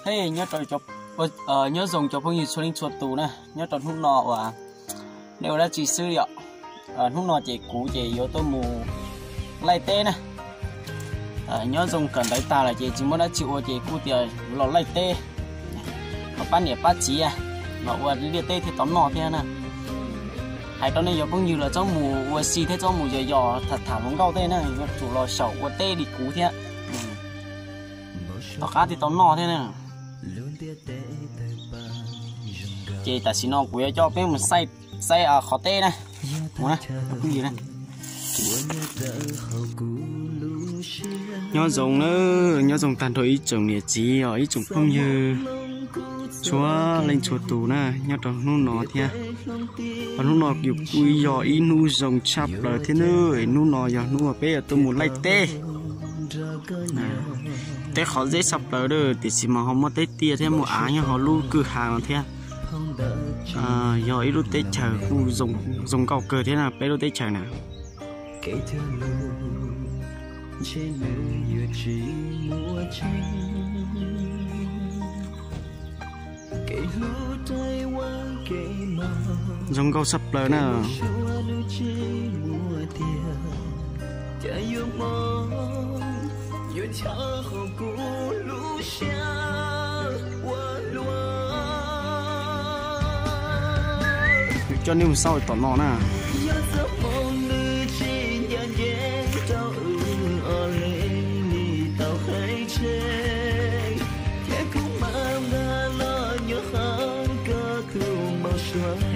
Hej, nyob rau, nyob zoo cov phooj ywg txhua leej txhua tus na, nyob rau hnub no uas nej ua dab tsi xwb yom? Hnub no ces kuv ces yuav tuaj mus laij teb na. Nyob zoo kawm ntawv tag lawm ces tsis muaj dab tsi ua ces kuj tias yuav los laij teb, los pab niam pab txiv, los ua liaj teb thiaj tau noj thiab na. Hais rau nej cov phooj ywg los txhob mus ua si thiab txhob mus yos yos tham tham hluas nkauj tej na, yuav tsum los xyaum ua teb li kuv thiab, tom qab thiaj tau noj thiab na. Ces tam sim no kuv yuav coj peb mus saib qhov teb na. Mus na, phooj ywg na. Nyob zoo na, nyob zoo tag nrho ib tsoom niam txiv os, ib tsoom phooj ywg txhua leej txhua tus na, nyob rau hnub no thiab. Hnub no yus kuj yog ib hnub zoo tshaj plaws thiab na. Hnub no yog hnub uas peb yuav tuaj mus laij teb. Teb qhov zeb tshaj plaws a, tiam sis mas ho muaj teb tiaj thiab muaj av nyob hauv lub kwj ha no thiab. Yog ib lub teb chaws kuj zoo nkauj kawg thiab na, peb lub teb chaws na. Zoo nkauj tshaj plaws na. Kuv coj nej mus xauj tom no na.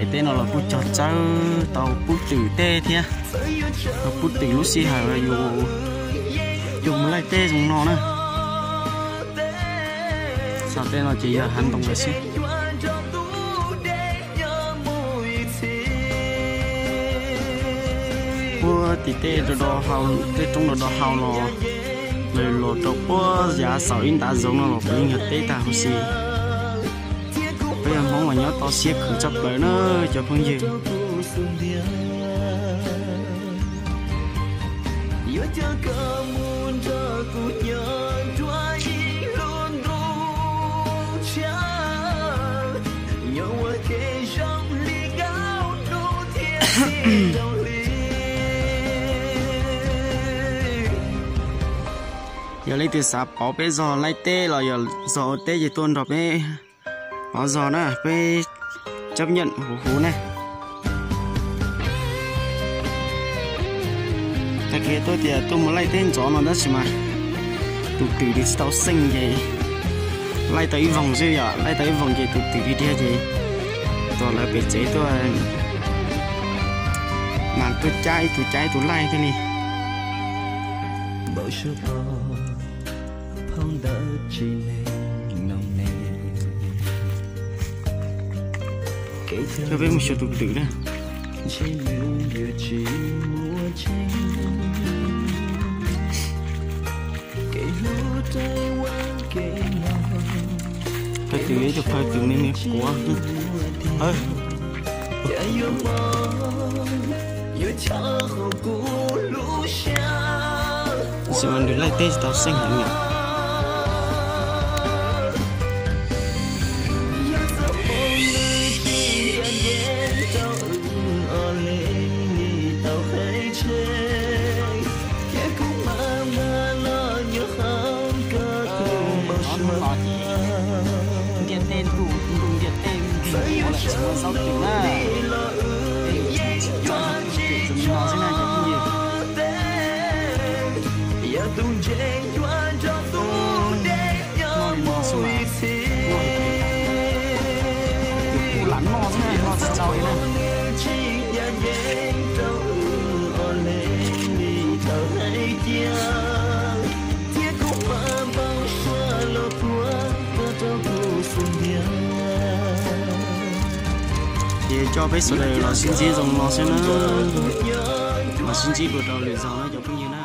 Es teb no los kuj cog tsawb tau pub twm teb thiab, tau pub twm lub sij hawm yus, yus mus laij teb zoo no na. Xauj teb no ces yog hav ntoo lawm xwb. Puag tim tej rau do hau, tej roob rau do hau los, los rau puag yav xaus ib ntav zoov no los puav leej yog teb tag huv si. Peb yog Hmoob mas nyob toj siab khwv tshaj plaws na cov phooj ywg. Yog leej twg xav pauv peb zog laij teb los yog zog ua teb ces tuaj nrog peb pauv zog na, peb chấp nhận huv huv na. Tag kis tuaj tias tuaj mus laij teb ntxov no tab sis mas tus twm tsis tau xeej ces laij tau ib voog xwb yom, laij tau ib voog ces tus twm dhia dhia ces tus lawv pem tsev tuaj mas tuaj cab ib tug cab ib tug laij thiaj li. Coj peb mus xyuas tus twm na. Phawj twm, ib tug phawj twm me me quav. Tab sis mas nws laij teb tsis tau xeej heev yom. Ntiaj teb ntuj, ntuj ntiaj teb ntuj ua lawm tsis muaj zaub twm na. Tej zaub twm zoo li no xwb na cov phooj ywg. Noj li no xwb mas, noj li no, kuj lam noj xwb na, noj tsis tau li na. Ces coj peb sawv daws los sib ntsib zoo no xwb na, los sib ntsib dua rau lwm zaus na cov phooj ywg na.